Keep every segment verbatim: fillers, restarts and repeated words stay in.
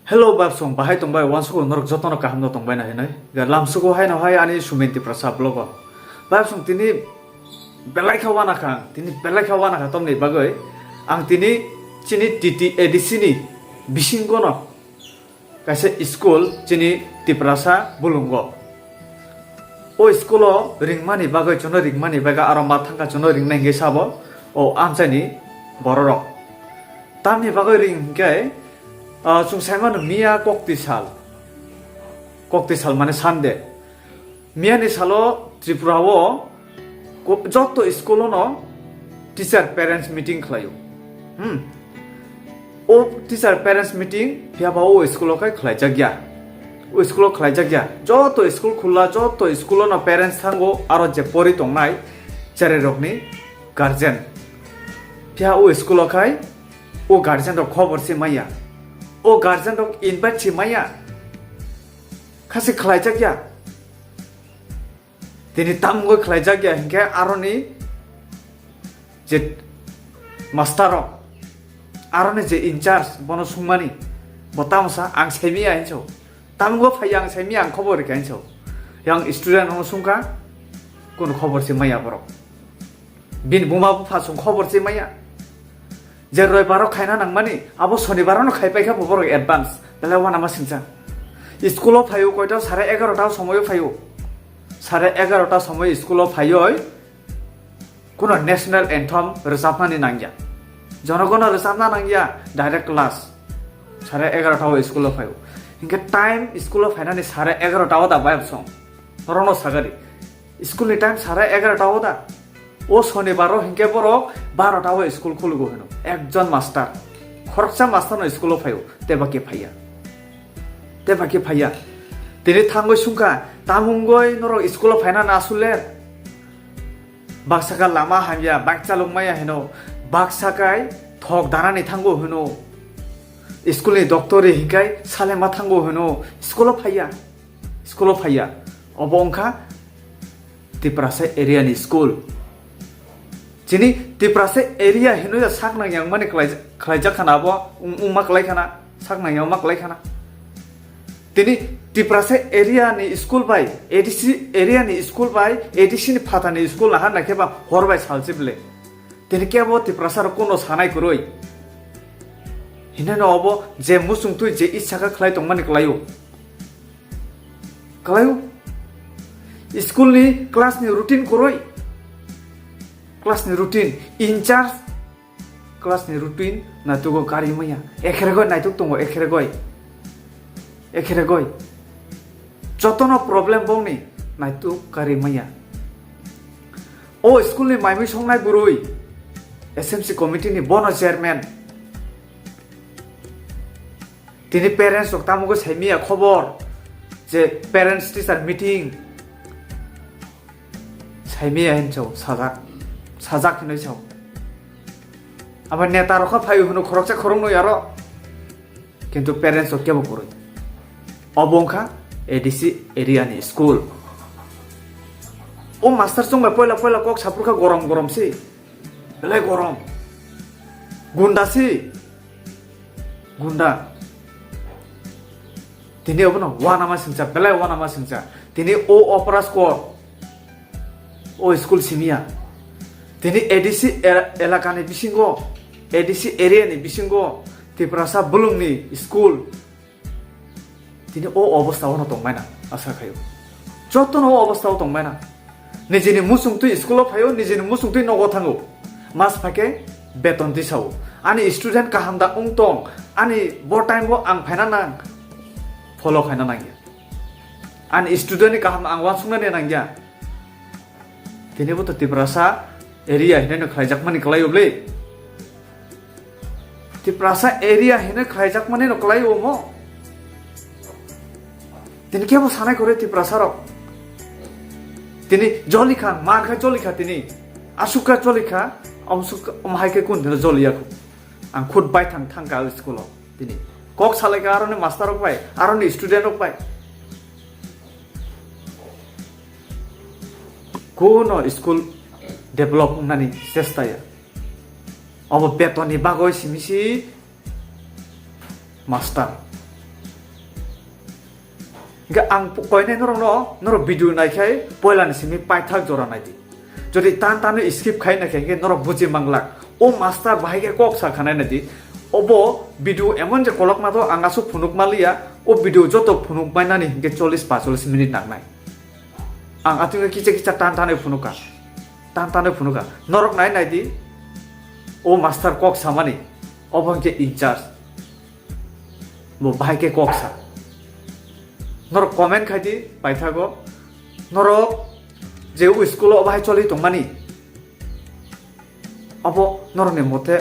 Hello, babsong, bahai tongbai, wansukgo norok jotono kaham no tongbai na hinwi. Ga lamsugo hai no hai ani Sumen Tiprasa vlog o. Babsong tini belai kha wana kha, tini belai kha wana kha tomni bagwi. Ang tini chini T T A D C ni bisingo no kaisa school chini Tiprasa bulungo. O school o ringmani bagwi, chwngno ringmani bagwi aro ma thangkha chwngno ringnai hwnkhe sabo o amchaini bororok. Tamni bagwi ring hwnkhe, ah, chwng sai mano miya kokti sal. Kokti sal mane Sunday. Miyani salo Tripura o ko-, joto school o no teacher parents meeting khlaio. Hmm. O teacher parents meeting phiya ba o school o khai khlaijakya. O school o khlaijakya. Joto school khula, joto school o no parents thango aro je pori tongnai cherai rokni guardian. Phiya o school o khai o guardian rok khobor se maya. O guardian rok invite se maya. Khasi khlaijakya. Tini tamungoi khlaijakya hinkhe aroni je master rok, aroni je in charge bono sungmani, bo tamo sa ang saimiya hinso. Tamungo phaiya ang saimiya ang khobor rikha hinso. Yang student rokno sungkha, kunu khobor se maya borok. Bini buma bupha sung khobor se maya. Je roibaro khaina nangmani, abo sonibaro no khaipai kha bo borok advance. Belai wana ma singcha. School o phaio koita sare egarota o somoio phaio. Sare egarota somoio school o phaioi kuno national anthem rwchapmani nangya. Jonogono rwchapna nangya, direct class. Sare egarota o school o phaio. Hinkhe time school o phainani sare egarota o da bayam song. Norokno sagadi. School ni time sare egarota o da. O sonibaro hinkhe borok barota o school khulugo hino. Ekjon master. Khoroksa master no school o phaio. Teba khe phaiya. Teba khe phaiya. Tini thangwi sungkha. Tamungoi norok school o phaina na asuler. Baksa kha lama hamya, bike chalok maya hino. Baksa kai thok danani thango hino. School ni doctor ri hinkhe salema thango hino. School o phaiya. School o phaiya. Obo wngkha Tiprasa area ni school. Chini Tiprasa area hinwi sak nang yang mani khlai-, khlaijak khana abo, wng-, wngma klai khana, sak nang yang ma klai khana. Tini Tiprasa area ni school bai, A D C area ni school bai, A D C ni phatani school naha naikhe ba hor bai salchi bwle. Tini kebo Tiprasa rok kono sanai kwrwi. Hineno obo je muchung twi je issaka khlai tongmani klaio. Klaio. School ni class ni routine kwrwi. Class ni routine. In charge class ni routine naitugo kari maya. Ekheregoi naituk tongo, ekheregoi. Ekheregoi. Jotono problem bongni naituk kari maya. O school ni maimui songnai bwrwi S M C committee ni bono chairman. Tini parents rok tamo khe saimiya khobor je parents teacher meeting saimiya hinwi sao sajak, sajak hinwi sao. Abo neta rok kha phaio hino khoroksa khoroknwi aro. Kintu parents rok kebo kwrwi. Obo wngkha A D C area ni school. O master chwng bai poila poila kok saphur kha gorom gorom se. Belai gorom. Gunda se. Gunda. Tini obono wanama singcha, belai wanama singcha. Tini o opera score. O school simiya. Tini A D C er-, elakani bisingo, A D C area ni bisingo Tiprasa bulungni school. Tini o obostha o no tongmana, asa khayo. Jotono o obostha o tongmana. Nijini muchung twi school o phaio, nijini muchung twi nogo thango. Mas phaikhe beton tisao. Ani student kaham da wng tong, ani bo time o ang phaina nang, follow khaina nangya. Ani student ni kaham ang wansuknani nangya. Tini bo to Tiprasa area hinwi no khlaijakmani kwlaio bwle. Tiprasa area hinwi khlaijakmani no kwlaio omo. Tini kebo sanai kwrwi Tiprasa rok. Tini jolikha, mar kha jolikha tini. Asukha jolikha, amsuk-, amhai khe kun dino joliya kho. Ang khud bai thang thangkha o school o tini. Kok salaikha aroni master rok bai, aroni student rok bai. Kuno school develop wngnani chesta ya. Obo betonni bagwi simi si master. Hingke ang koinai norokno, norok video naikhai poilani simi paithak jora naidi. Jodi tan tano skip khai naikha hingke norok buji manglak. O master bahai khe kok sa khanai naidi. Obo video emon je kolokma to ang asuk phunuk maliya. O video joto phunuk mainani hingke chollish pacholis minute nangnai. Ang atwngkhe kicha kicha tan tanwi phunukha. Tan tanwi phunukha. Norok nai naidi. O master kok samani. Obo hingke in charge. Bo bahai khe kok sa. Norok comment khai di, paithago. Norok je o school o bahai choli tongmani. Abo norokni mote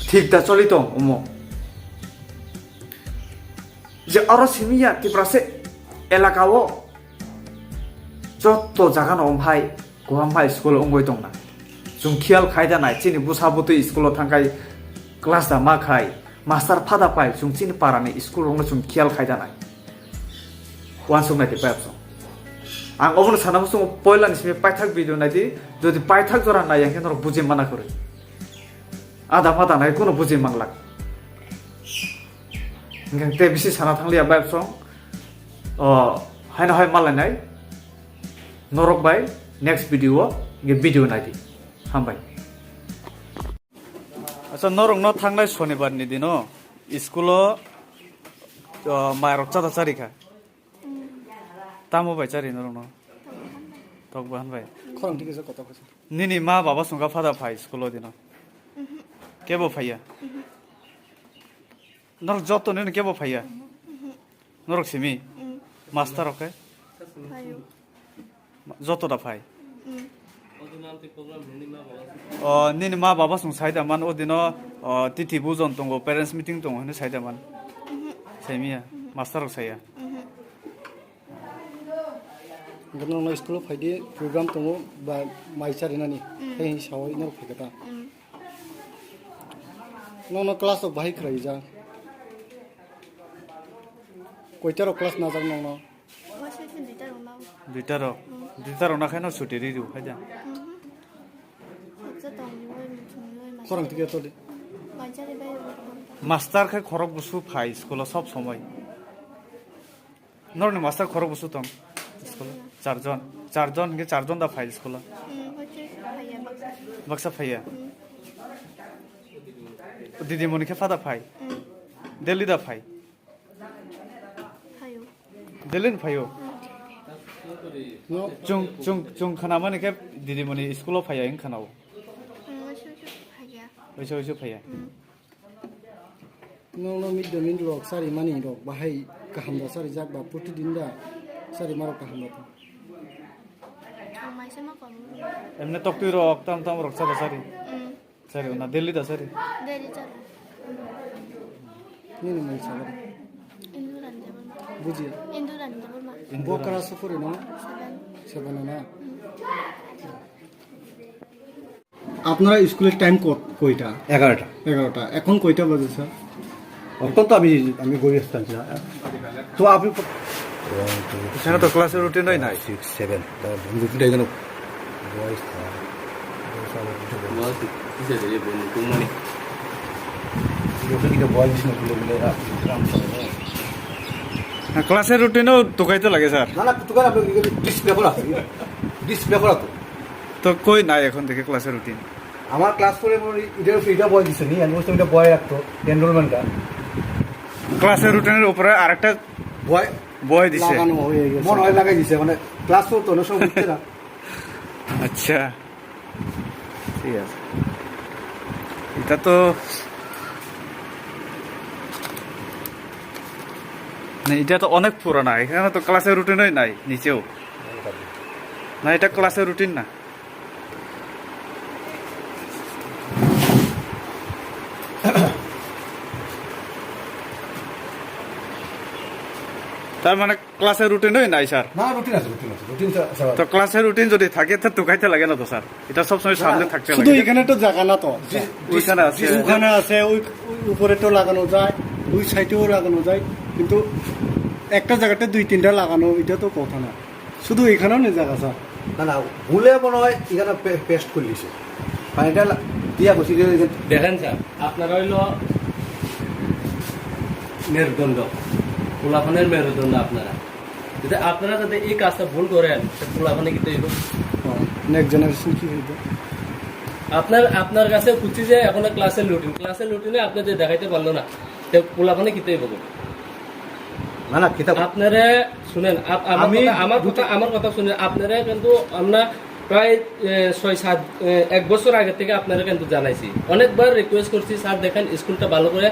thik da choli tong omo. Je oro simi ya Tiprasa elaka o joto jaga no omo hai Kuham hai school wngwi tongna. Chwng khiyal khai da nai, chini bwsa bwtwi school o thangkhai class da ma khai, master phada phai, chwng chini para ni school rok no chwng khiyal khai da nai. Uansuk nai di pai absong. Ang obono sana muchungo poila ni simi paithak video nai di, jodi paithak jora nai yang khe norok bujui mana kwrwi. Ada mada nai kuno bujui manglak. Hingkhe te bisi sana thangliya bai absong. O, haino hai malai nai. Norok bai next video o hingke video nai di. Hambai. Acha, norok no thangnai sonibar ni dino school o, o, mairok chata chari kha. Tamo bai chari norok no? Tok bahan bai. Khorang thik kisa kotor kisa. Nini ma baba sungka phada phai school o dino? Kebo phaiya? Norok joto nini kebo phaiya? Norok simi? Mm. Master rok khe? Phaio. Joto da phai? Mm. O, nini ma baba sung sai da man, o dino, o, titi bujon tongo, parents meeting tongo, hwnwi sai da man. Mhm. Saimiya? Mhm. Master rok saiya? Mhm. Hwnkhe nono school o phaidi program tongo ba mai charinani, mm, tei hinwi sawi norok phaikha ta? Mm. Nono class rok bahai khwlaijak? Koita rok class najak nono? Waisa waisa duita rok nao. Duita rok? Mm. Duita rok nakhai no chuti ri rw khai da? Mhm. Khorang tike toli. Master khe khorok busu phai school o sob somoi. Norokni master khorok busu tong school o? Charjon. Charjon hingke charjon da phai school o? Mm, hwnkhe phaiya baksa. Baksa phaiya? Mm. Didimoni khe phada phai? Mm. Daily da phai? Phaio. Daily ni phaio? Mm. No. Chung, chung, chung khanamani khe didimoni school o phaiya hing khanao? Mm, waisa waisa phaiya. Waisa waisa phaiya? Mm. Nono mid day meal rok charimani rok bahai kaham da charijak ba protidin da charima rok kaham da tong? Ang maisa ma komo. Emne toktwi rok tam tam rok chada chari? Mm. Chari na daily da chari? Daily chari. Nini mung sa? Indura Debbarma. Buji? Indura Debbarma. Bo class o pori no? Seven. Seven na? Mm. আপনারা স্কুলের টাইম কত, কয়টা? এগারোটা। এগারোটা। এখন কয়টা বাজে, স্যার? এখন তো আমি, আমি ঘড়ি আসতে পারছি না। তো আপনি এখানে তো ক্লাসের রুটিনই নাই। Six, seven. রুটিনটা এখানে বয়স, বয়স আবার উঠে গেল। বয়স কিসের এই বন্ধু? কোন মানে? রুটিন কিনা বয়স দিস না, বলে, বলে, রাত, রাত, রাত। না, ক্লাসের রুটিনও তো খাইতে লাগে, স্যার। না, না, তো খাই, আপনার ডিসপ্লে করা আছে। ডিসপ্লে করা তো। তো কই নাই এখন দেখে ক্লাসের রুটিন? আমার ক্লাস করে পরে ইটার উপরে ইটা বয় দিছে নি, আমি বলছিলাম ইটা বয় রাখতো, এনরোলমেন্টটা। ক্লাসের রুটিনের উপরে আরেকটা বয় বয় দিছে। লাগানো হয়ে গেছে। মনে হয় লাগাই দিছে, মানে ক্লাস চলতো, অনেক সময় বুঝতে না। আচ্ছা, ঠিক আছে। এটা তো, না, এটা তো অনেক পুরানা, এখানে তো ক্লাসের রুটিনই নাই নিচেও। না, এটা ক্লাসের রুটিন না। তার মানে ক্লাসের রুটিনই নাই, স্যার? না, রুটিন আছে, রুটিন আছে, রুটিন ছা-, ছাড়া। তো ক্লাসের রুটিন যদি থাকে, তো তুকাইতে লাগে না তো, স্যার। এটা সবসময় না, সামনে না, থাকতে শুধু লাগে। এখানে তো জায়গা না তো। জি, ওইখানে আছে। ওখানে আছে, ওই, ওই উপরে তো লাগানো যায়, ওই সাইডেও লাগানো যায়, কিন্তু একটা জায়গাতে দুই তিনটা লাগানো, এটা তো কথা না। শুধু এখানেও নিয়ে জায়গা, স্যার। না, না, ভুলে মনে হয় এখানে পে-, পেস্ট করে দিছে। পানিটা লা-, দিয়া বসে দিয়ে এখানে দেখেন স্যার, আপনারা হইলো মেরুদণ্ড, পোলাপানের মেরুদণ্ড আপনারা। যদি আপনারা যদি এই কাজটা ভুল করেন, তো পোলাপানে কিন্তু এরকম নেক্সট জেনারেশন কি হইবে? আপনার, আপনার কাছে খুঁজছি যে এখন ক্লাসের রুটিন, ক্লাসের রুটিনে আপনি যে দেখাইতে পারলো না, তো পোলাপানে কিন্তু এরকম। না, না, কিতাব আপনারা শুনেন, আপ-, আমার আমি কথা, আমার দুটো কথা, আমার কথা শুনেন। আপনারা কিন্তু আমরা প্রায়, এ, ছয় সাত, এ, এক বছর আগে থেকে আপনারা কিন্তু জানাইছি, অনেকবার রিকোয়েস্ট করছি, "স্যার, দেখেন, স্কুলটা ভালো করে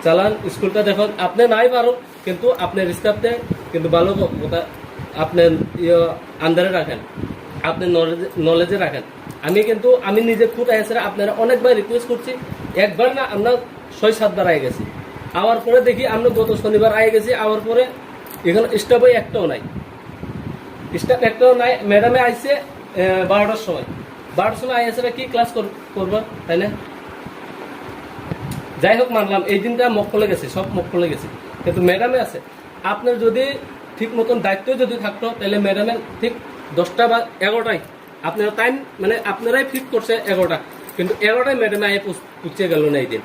চালান, স্কুলটা দেখেন।" আপনি নাই পারো, কিন্তু আপনার স্টাফতে কিন্তু ভালো ক-, কথা আপনার, ইয়ে, আন্ডারে রাখেন, আপনার নলেজে, নলেজে রাখেন। আমি কিন্তু, আমি নিজে খুদ আইএসএর আপনারা অনেকবার রিকোয়েস্ট করছি, একবার না, আমরা ছয় সাতবার আই গেছি। আওয়ার পরে দেখি আমরা গত শনিবার আই গেছি, আওয়ার পরে এখানে স্টাফও একটাও নাই, স্টাফ একটাও নাই। ম্যাডামে আইছে, এ, বারোটার সময়, বারোটার সময় আইএসএরা কি ক্লাস কর-, করবো, তাই না? যাই হোক, মানলাম এই দিনটা মক্কলে গেছে, সব মক্কলে গেছে, কিন্তু ম্যাডামে আছে। আপনার যদি ঠিক মতন দায়িত্ব যদি থাকতো, তাহলে ম্যাডামে ঠিক দশটা বা এগারোটায় আপনারা টাইম, মানে, আপনারাই ফিক্স করছে এগারোটা, কিন্তু এগারোটায় ম্যাডামে আইয়া পৌঁছ-, পৌঁছে গেল না এই দিন।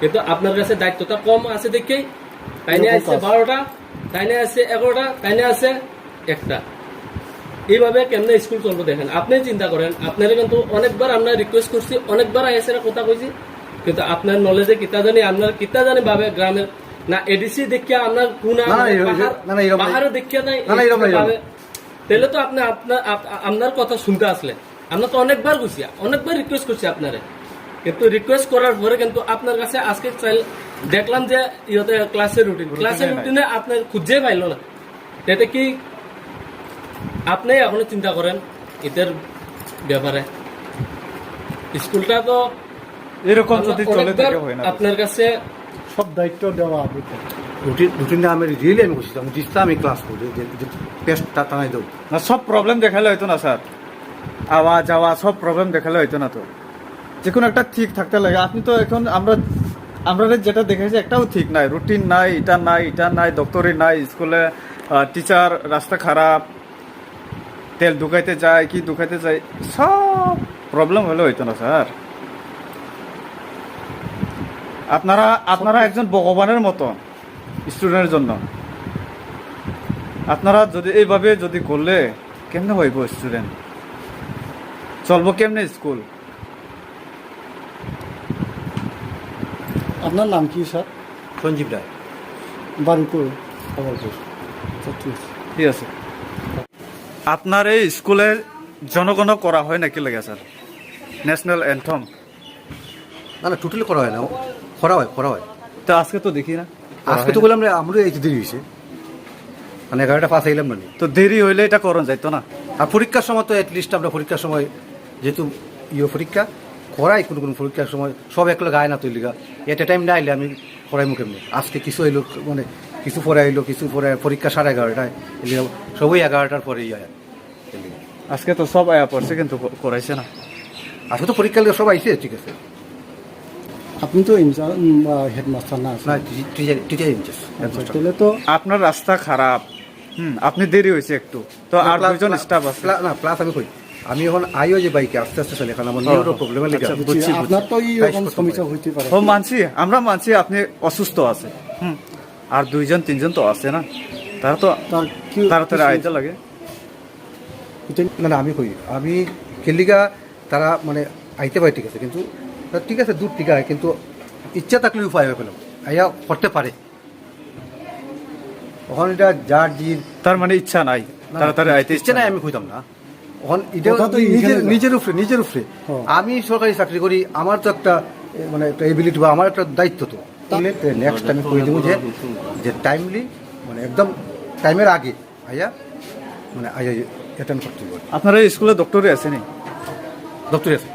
কিন্তু আপনার কাছে দায়িত্বটা কম আছে দেখেই তাইনে এরকম আছে কাজ। বারোটা, তাইনে আছে এগারোটা, তাইনে আছে একটা। এইভাবে কেমনে স্কুল চলবে দেখেন, আপনি চিন্তা করেন। আপনারা কিন্তু অনেকবার আমরা রিকোয়েস্ট করছি, অনেকবার আইএসএর কথা কইছি, কিন্তু আপনার নলেজে কিতা জানি, আপনার কিতা জানি ভাবে গ্রামের না এডিসি দেখিয়া আপনার কোন না, না, এরকম, পাহাড়, না, না, এরকম না। পাহাড়ও দেখিয়া নাই, না, না, এরকম না, এরকম ভাবে। না। তাহলে তো আপনি আপনার, আপ-, আপনার কথা শুনতে আসলে, আমরা তো অনেকবার কইছি, অনেকবার রিকোয়েস্ট করছি আপনারে, কিন্তু রিকোয়েস্ট করার পরে কিন্তু আপনার কাছে আজকে চাইল-, দেখলাম যে ইয়েতে ক্লাসের রুটিন, রুটিনে ক্লাসের নাই। রুটিনে আপনার খুঁজে পাইল না। এটা কি আপনি এখনো চিন্তা করেন এদের ব্যাপারে? স্কুলটা তো এরকম আমরা যদি চলে অনেকবার থাকে হয় না তো। আপনার কাছে সব দায়িত্ব দেওয়া হবে তো। রুটিন, রুটিনটা আমি রিয়েলি আমি বুঝছি, আমি দিচ্ছি আমি ক্লাস করি, যে, যে পেস্টটা টানাই দেবো। না, সব প্রবলেম দেখালে হইতো না স্যার, আওয়া যাওয়া সব প্রবলেম দেখালে হইতো না তো। যে কোনো একটা ঠিক থাকতে লাগে। আপনি তো এখন আমরা, আমরা যেটা দেখেছি একটাও ঠিক নাই, রুটিন নাই, এটা নাই, এটা নাই, দপ্তরি নাই, স্কুলে, আহ, টিচার, রাস্তা খারাপ, তেল ঢুকাইতে যায়, কি ঢুকাইতে যায়, সব প্রবলেম হলে হইতো না স্যার। আপনারা, আপনারা একজন ভগবানের মতো স্টুডেন্টের জন্য। আপনারা যদি এইভাবে যদি করলে কেমনে হইব স্টুডেন্ট? চলবো কেমনে স্কুল? আপনার নাম কি স্যার? সঞ্জীব রায়। বাড়ি কই? কমলপুর। আচ্ছা, ঠিক আছে। ঠিক আছে। আপনার এই স্কুলে জনগণ করা হয় নাকি লাগে স্যার, ন্যাশনাল অ্যান্থম? না, না, টোটালি করা হয় না। করা হয়, করা হয়। তো আজকে তো দেখি না। আজকে তো বললাম না, আমরা এই তো দেরি হয়েছে, মানে এগারোটা পাঁচ আইলাম মানে। তো দেরি হইলে এটা করণ যাইতো না। আর পরীক্ষার সময় তো অ্যাটলিস্ট আমরা পরীক্ষার সময় যেহেতু ইয়ে পরীক্ষা করাই, কোনো কোনো পরীক্ষার সময় সব এক লগে আয় না তো লিগা, এট এ টাইম না আইলে আমি করাই মুখে এমনি। আজকে কিছু এলো, মানে কিছু পরে আইলো, কিছু পরে পরীক্ষা সাড়ে এগারোটায়, এলে সবই এগারোটার পরেই আয়। আজকে তো সব আয়া পড়ছে, কিন্তু ক-, করাইছে না। আজকে তো পরীক্ষা লিগে সব আইছে, ঠিক আছে। আপনি তো ইনচার্জ, উম, বা হেডমাস্টার না আছেন? না, টি-, টিচার, টিচার ইনচার্জ, আচ্ছা, হেডমাস্টার। তাহলে তো আপনার রাস্তা খারাপ, হুম, আপনি দেরি হয়েছে একটু, তো না, আর প্লাস, দুইজন প্লাস, স্টাফ আছে। প্লা-, না, প্লাস আমি কই, আমি এখন আইও যে বাইকে আস্তে আস্তে চলে, কারণ আমার ও, নিয়েও প্রবলেম আচ্ছা, লেগে আছে। বুঝছি, বুঝছি। আপনার তো এই রকম আপনার সমস্যা হইতে পারে। ও, মানছি, আমরা মানছি আপনি অসুস্থ আছে, হুম, আর দুইজন তিনজন তো আছে না, তারা তো তার কি, তাড়াতাড়ি কি আইতে লাগে। এটা না, না, আমি কই, আমি কেলিগা তারা মানে আইতে পারে, ঠিক আছে, কিন্তু তা ঠিক আছে, দূর থেকে আয়, কিন্তু ইচ্ছা থাকলে উপায় হবে না, আইয়া করতে পারে। ওখানে এটা যার জির তার মানে ইচ্ছা নাই, না, তাড়াতাড়ি আইতে ইচ্ছা ইচ্ছা নাই, নাই। আমি কইতাম না। ওখানে এটা কথা তো নিজের, এখানে না। নিজের উপরে, নিজের উপরে। হ্যাঁ। আমি সরকারি চাকরি করি, আমার তো একটা, এ, মানে একটা এবিলিটি বা আমার একটা দায়িত্ব তো। তাহলে নেক্সট আমি কই দেবো যে, যে টাইমলি, মানে একদম টাইমের আগে আইয়া, মানে, আইয়া অ্যাটেন্ড করতে হবে। আপনারা এই স্কুলে দপ্তরি আছেনি? দপ্তরি আছে।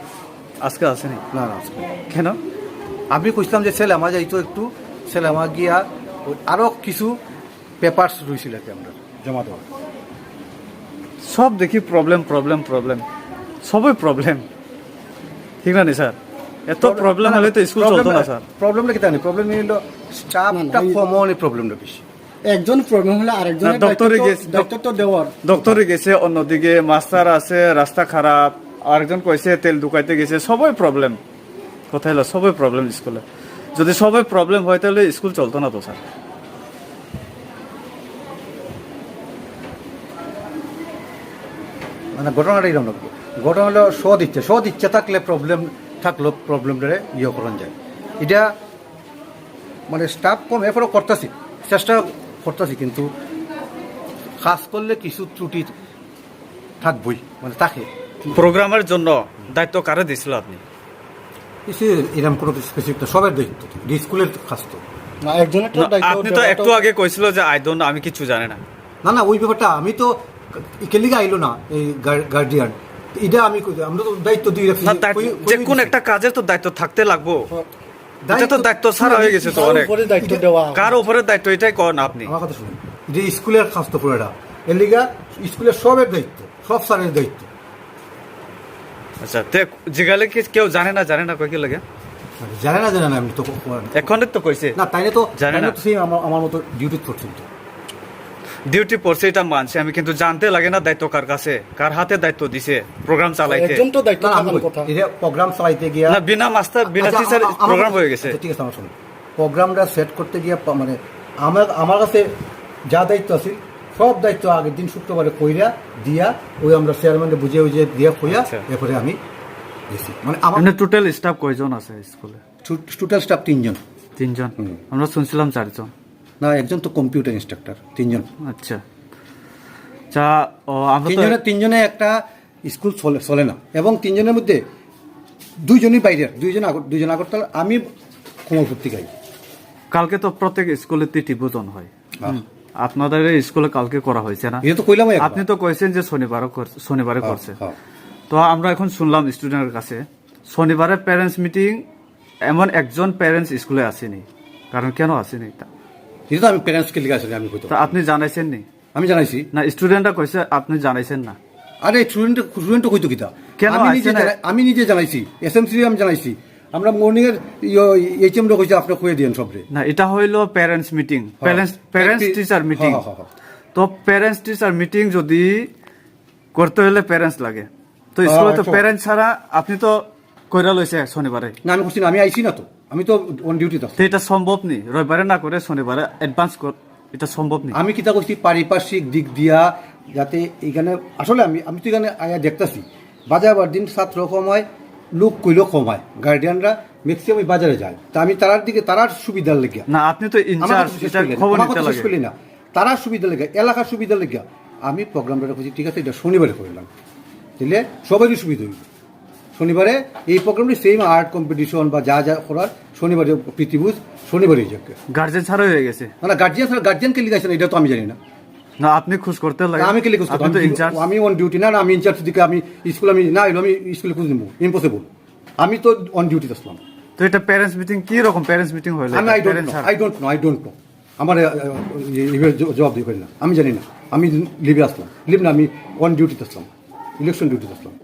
আজকে আছেনি? না, না, আজকে নেই। কেন? আমি কইছিলাম যে ছেলে আমার যাইতো একটু, ছেলে আমার গিয়া ওই আরো কিছু পেপারস রইছিল আর কি আমরা জমা দেওয়ার। সব দেখি প্রবলেম, প্রবলেম, প্রবলেম, সবই প্রবলেম, ঠিক না নি স্যার? এত প্রবলেম, প্রবলেম না, না, হলে তো স্কুল প্রবলেম চলতো না, না, স্যার। প্রবলেমটা কি জানি? প্রবলেম হলো না, স্টাফটা না, এই কম হওয়ার প্রবলেমটা বেশি। একজন প্রবলেম হলে আরেকজনের না, দপ্তরে দায়িত্ব তো, গেছে, দপ-, দায়িত্ব তো দেওয়ার। দপ্তরে গেছে, অন্যদিকে মাস্টার আছে, রাস্তা খারাপ, আরেকজন কইছে তেল ঢুকাইতে গেছে, সবই প্রবলেম। কথা হলো সবই প্রবলেম স্কুলে। যদি সবই প্রবলেম হয় তাহলে স্কুল চলতো না তো স্যার। না, ঘটনাটা এরকম না। ঘটনা হলো সদ ইচ্ছে, সদ ইচ্ছে থাকলে প্রবলেম থাকলেও প্রবলেমটারে ইয়ে করা যায়। এটা মানে স্টাফ কম, এরপরেও করতেছি, চেষ্টা করতেছি, কিন্তু কাজ করলে কিছু ত্রুটি থাকবই, মানে থাকে। প্রোগ্রামের জন্য দায়িত্ব কারে দিছিল আপনি? কিছু এরকম কোনো কিছু স্পেসিফিক না, সবার দায়িত্ব তো, এটা স্কুলের কাজ তো। না, একজনের তো না, দায়িত্ব আপনি তো দেওয়াটা একটু আগে কইছিল যে, "I don't know, আমি কিচ্ছু জানি না।" না, না, ওই ব্যাপারটা আমি তো, কে লিগে আইলো না এই গার-, গার্ডিয়ান? এটা আমি কই, আমরা তো দায়িত্ব দিয়ে রাখছি, না, দায়িত্ব, কই, কই যে কোনো দিছি? একটা কাজের তো দায়িত্ব থাকতে লাগবো। এটা তো দায়িত্ব দায়িত্ব ছাড়া হয়ে গেছে তো কারো অনেক। উপরে দায়িত্ব এটা দেওয়া। কার উপরে দায়িত্ব, এটাই কন আপনি। আমার কথা শুনুন, এটা স্কুলের কাজ তো পুরোটা। এর লিগা স্কুলের সবের দায়িত্ব, সব স্যারের দায়িত্ব। আচ্ছা, তে জিগালে কি কেউ জানে না, জানে না কয় কি লাগে? জানে না, জানে না, আমি তো ক-, ক-, এখন তো কইছে। না, তাইলে তো, জানে তাইলে না। তো সেই আমার, আমার মতো ডিউটি করছেন তো। ডিউটি পড়ছে, এটা মানছি আমি, কিন্তু জানতে লাগে না দায়িত্ব কার কাছে, কার হাতে দায়িত্ব দিছে প্রোগ্রাম চালাইতে। একজন তো দায়িত্ব না, আমি থাকার কই, কথা। এটা প্রোগ্রাম চালাইতে গিয়া না, বিনা মাস্টার, বিনা আচ্ছা, টিচার আমা-, আমার প্রোগ্রাম কথা, হয়ে গেছে। আচ্ছা, ঠিক আছে, আমার শুনুন। প্রোগ্রামটা সেট করতে গিয়া পা-, মানে আমার, আমার কাছে যা দায়িত্ব আছে, সব দায়িত্ব আগের দিন শুক্রবারে কইরা দিয়া, ওই আমরা চেয়ারম্যানকে বুঝিয়ে, বুঝিয়ে দিয়া কইয়া, আচ্ছা। এরপরে আমি গেছি। মানে আমার এমনি টোটাল স্টাফ কয়জন আছে স্কুলে? টু-, টোটাল স্টাফ তিনজন। তিনজন? হুম। আমরা শুনছিলাম চারজন। না, একজন তো কম্পিউটার ইনস্ট্রাক্টর, তিনজন। আচ্ছা। আচ্ছা, ও, আমরা তো তিনজনে, তিনজনে একটা স্কুল চলে, চলে না। এবং তিনজনের মধ্যে দুইজনই বাইরের, দুইজন আগর-, দুইজন আগরতলা, আমি কমলপুর থেকে আই। কালকে তো প্রত্যেক স্কুলে তিথি ভোজন হয়। হ্যাঁ। হুম। আপনাদের এই স্কুলে কালকে করা হয়েছে না? এটা তো কইলাম একবার। আপনি তো কইছেন যে শনিবারও কর-, শনিবারে হ্যাঁ, করছে। হ্যাঁ। তো আমরা এখন শুনলাম স্টুডেন্টের কাছে, শনিবারে প্যারেন্টস মিটিং, এমন একজন প্যারেন্টস স্কুলে আসেনি। কারণ কেন আসেনি তা? এটা তো আমি প্যারেন্টসকে লিখে আসলে আমি হয়তো। তা আপনি জানাইছেন নি? আমি জানাইছি। না, স্টুডেন্টরা কইছে আপনি জানাইছেন না। আরে, স্টুডেন্ট, স্টুডেন্ট কইতো কিতা? কেন আমি আইছে নিজে না? জানাই-, আমি নিজে জানাইছি, এসএমসি আমি জানাইছি। আমরা মর্নিং এর ইয়ে, এইচএম রা কইছে আপনি কইয়া দিয়েন সবরে। না, এটা হইলো প্যারেন্টস মিটিং, হ্যাঁ। Parents, parents parents teacher meeting. হ্যাঁ, হ্যাঁ, হ্যাঁ, হ্যাঁ। তো প্যারেন্টস টিচার মিটিং যদি করতে হইলে প্যারেন্টস লাগে। তো হ্যাঁ, স্কুলে তো একশো। প্যারেন্টস ছাড়া আপনি তো কইরা লইছে শনিবারে। না, আমি করছি না, আমি আইছি না তো। আমি তো অন ডিউটিতে আছি। তো এটা সম্ভব নি? রবিবারে না করে শনিবারে অ্যাডভান্স কর, এটা সম্ভব নি? আমি কিতা করছি, পারিপার্শ্বিক দিক দিয়া যাতে এখানে আসলে আমি, আমি তো এখানে আয়া দেখতাছি, বাজার বার দিন ছাত্র কম হয়, লোক কইলেও কম হয়, গার্ডিয়ানরা ম্যাক্সিমাম বাজারে যায়। তা আমি তারার দিকে, তারার সুবিধার লেগে না, আপনি তো আমার ইনচার্জ, কথা শেষ এটা করলেন, খবর আমার নিতে কথা শেষ লাগে। করলি না। তারার সুবিধা লেগে, এলাকার সুবিধা লেগে আমি প্রোগ্রামটা রাখছি, ঠিক আছে, এটা শনিবারে করলাম, তাহলে সবারই সুবিধা হইল। শনিবারে এই প্রোগ্রামটি সেম আর্ট কম্পিটিশন বা যা যা করার শনিবারে প্রীতিভোজ শনিবারে হয়ে যাবে। গার্জেন ছাড়াই হয়ে গেছে। না, না, গার্জিয়ান ছাড়া গার্জিয়ানকে লিখাইছে না, এটা তো আমি জানি না। না, আপনি খোঁজ করতে লাগে। না, আমি কে লিখে আপনি তো আমি, ইনচার্জ। আমি অন ডিউটি না, না, আমি ইনচার্জ দিকে আমি স্কুল আমি না এলো, আমি স্কুলে খুঁজ নিবো, ইম্পসিবল। আমি তো অন ডিউটিতে আসলাম। তো এটা প্যারেন্টস মিটিং, কি রকম প্যারেন্টস মিটিং হইলো আমি এটা? আই ডোন্ট প্যারেন্টস নো, ছাড়া? I don't know, I don't know. আমার আহ, আহ, ইয়ে, ইয়ে জব-, জবাব দিয়ে পারি না, আমি জানি না। আমি লিভে আসলাম, লিভ না, আমি অন ডিউটিতে আসলাম, ইলেকশন ডিউটিতে আসলাম।